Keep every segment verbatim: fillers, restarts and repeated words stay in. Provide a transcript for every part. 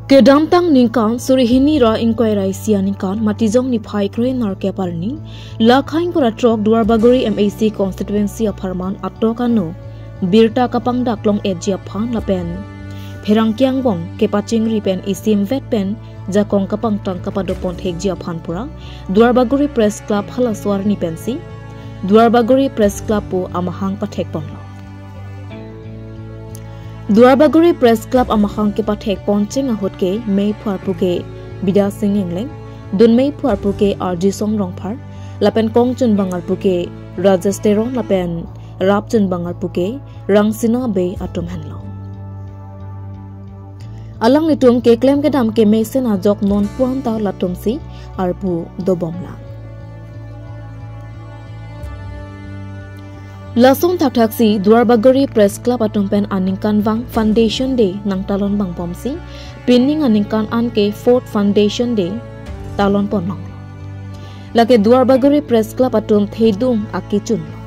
Kedamtang ningkan suri hini ra ingkoi ra isi aningkan Matijong niphai kre-nerkep arni, Lakhaing Kora Throk Duarbagori M A C constituency apharman atok ano birta kapangdak long-etji aphan lapen pherangke angbong kepachingri pen isimvet pen jakong kapangtang kapadopon thekji aphan pura Duarbagori Press Club halaso arni pensi Duarbagori Press Club pu amahang pathekponlo. Duarbagori Press Club amahang kepathek poncheng ahut ke meiphu arpu ke Bidya Sing Engleng, dunmeiphu arpu ke Arjisong Rongphar, lapen kongchunbang arpu ke Rajesh Teron lapen rapchunbang arpu ke Rangsina Bey atum henlo. Alanglitum keklem kedam kemesen ajok non puan ta latumsi arpu dobomlang. Lason thakthaksi Duarbagori Press Club atum pen aningkanvang Foundation Day nangtalon bangbomsi, pining aningkan an ke Fourth Foundation Day talonponlong. Lake Duarbagori Press Club atum thedung akechunlo.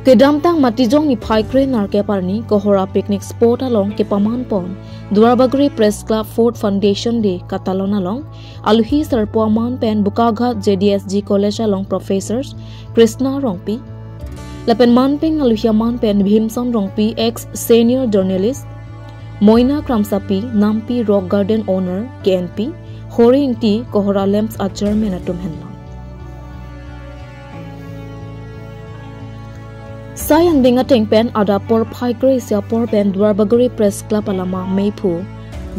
Kedamtang Matijong niphai kre-nerkep arni Kohora picnic spot along kepamanpon Duarbagori Press Club Fourth Foundation Day katalon along alohi sarpo aman pen Bokaghat J D S G College along Professor Krishna Rongpi lapen manpeng alohi aman pen Bhimson Rongpi, ex senior journalist, Moina Kramsapi, Nampi Rock Garden owner, K N P, Hori Ingti, Kohora Lamps a chairman atum henlo. Sai angdeng ateng pen adap porphai kre-isi apor pen Duarbagori Press Club alama meiphu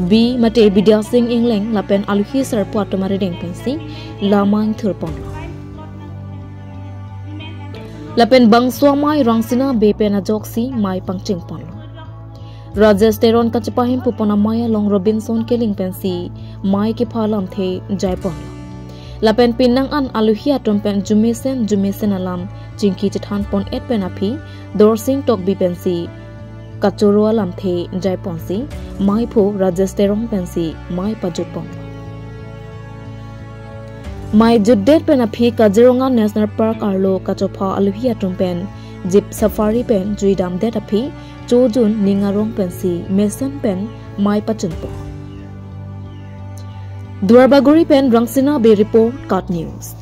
Bi mate Bidya Sing Engleng lapen alohi sarpo atum arideng pensi lamang thurponlo. Lapen bangso amei Rangsina Bey pen ajoksi mei pangchengponlo. Rajesh Teron kachepahemphu pon amei along Robinson Killing pensi mei kepha alamthe jaipon. Lapen penang an alohi atum pen jumesen jumesen alam chingki chethanpon-et pen aphi Dorsing Tokbi pensi kachoro alamthe jaiponsi meiphu Rajesh Teron pensi mei pajutpon. Mei jutdet pen aphi Kaziranga National Park arlo kachopha alohi atum pen Jeep Safari pen juidamdet aphi Chojun Ningarong pensi mesen pen mei pachunpon. Duarbagori pen Rangsina Bey report, KAT News.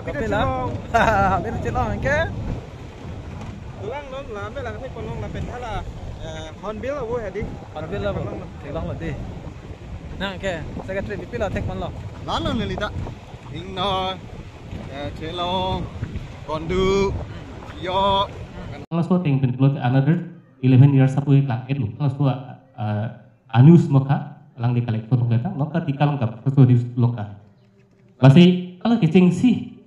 Kapila? Kapila chelong ke? Langnon la, me lang thekponlong lapen hala, eh, Hornbill avo hedi. Hornbill avo. Langnon. Theklonglo dei. Nang ke, secretary bipilo thekponlo? Langnon neli ta. Ingno, eh, chelong, kondu, yo. Halaso ateng pen pulote another eleven years apu keklang-etlo. Halaso, ah, a-news mokha, alangli collection mokha, mokha tika langkap, halaso news mokha. Lasi, hala kechengsi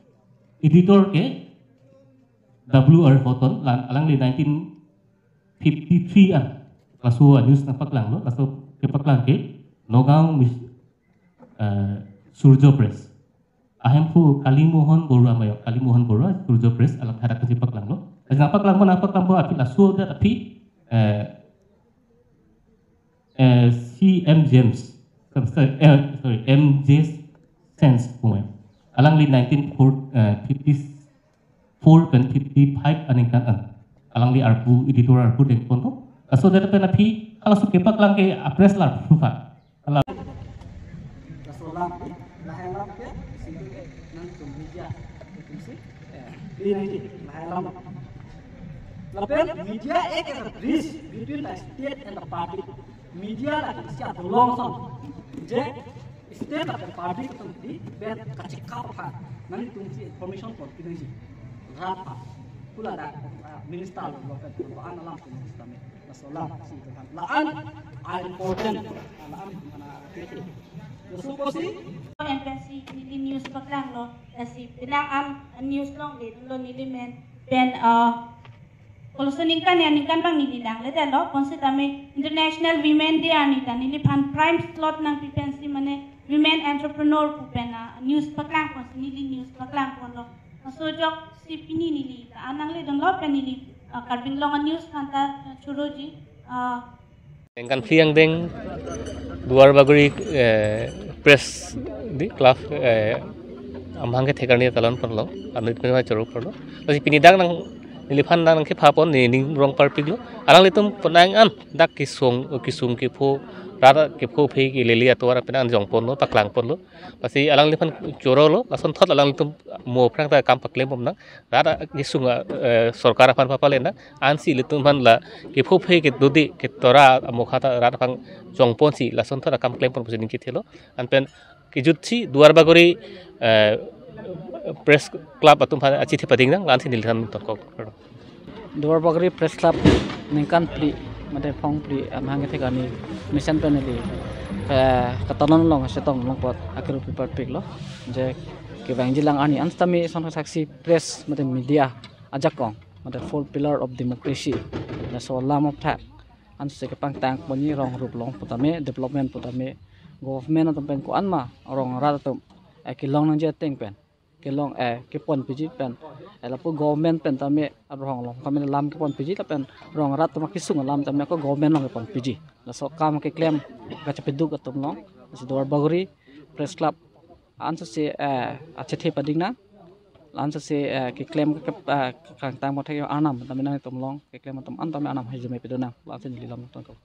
editor ke W R Horton, lang, alangli nineteen fifty-three an laso a-news nangpaklanglo, laso kepaklang ke Nagaon Mis-, eh, Surjo Press. Ahemphu Kalimohon Borua, Mayok Kalimohon Borua, Surjo Press, alangli hadak kepaklanglo. Lasi nangpaklangpo, nangpaklangpo aphi laso adet aphi, eh, eh, C M James, sorry, eh, sorry, M J Sense pu mei. Alangli nineteen four, eh, fifty-four pen fifty-five aningkan an. Alangli arpu, editor arpu dengponpo. Laso adet pen aphi, halaso kepaklang ke a-press la arpu pha. Hala. Laso alam, lahai alam ke, singke nangtum media, isi, eh, ini, lahai alam. Lapen media act as a bridge between the state and the public. Media lake isi adolong ason. Je state lapen public atum dei pen kachekap aphan nangtumsi information pon pinangji. Rat aphan. Pu ladak, ah, minister lo, lo pen lo an alam pen minister me. Laso alam si itu kan. La-an, ah, important. La-an, mana, kete. Laso apotsi M P C neli news paklanglo, lasi penang an news longledetlo neli men pen, ah, koloso ningkan ya ningkan bang neli langledetlo, konsitame International Women Day arni ta neliphan prime slot nangpi pensi mane women entrepreneur pu pen, ah, news paklangponsi neli news paklangponlo. Laso ajoksi pini neli anang le dunlo pen neli, ah, Karbi Anglong News aphanta, ah, choroji, ah, Ningkan phli angdeng Duarbagori, eh, Press di Club, eh, amahang kethek arni talon ponlo, anut pini ma choro ponlo. Lasi pini dak nang neliphan nang kepha pon, ne ning rong parpiklo. Alanglitum penang an dak kesung, kesung kepho, rat kepho phe kelele atovar penang an jong ponlo, paklang ponlo. Lasi alangliphan chorolo, lasonthot alanglitum mo aphrang ta kam paklem pon nang. Rat kesung, eh, sorkar aphan papale nang. Ansi ilitum aphan la kepho phe kedode ketora amokha ta rat aphan jong ponsi lasonthot akam klem pon pusi ning kethelo. Anpen kejutsi Duarbagori, eh, Press Club atum aphan achethe pading nang, la-ansi neliphan tongkok. Duarbagori Press Club ningkan phli, mate phong phli, amahang kethek arni mesen pen neli, eh, katalon along, setong along apot akiru pi parpiklo. Je kevangji lang arni an sitame son saksi press mate media ajakong, mate four pillar of democracy. Laso alam aphuthak ansi kepangtang ponji, rong rup along putame, development putame, government atum pen ko-an ma rong rat atum, eh, kelong nangji ateng pen kelong, eh, kepon piji pen, eh, lapu government pen tame arong along kami lam kepon piji lapen rong rat atum kesung alam tame ko government along kepon piji. Laso akam keklem kachepeduk atum along, laso Duarbagori Press Club ansose, eh, achethe pading nang, ansose, eh, keklem ke, eh, kangtang mothek arnam tame nangtum along keklem atum an tame arnam hajime pedo nang, la-ansi neli lam tongkok.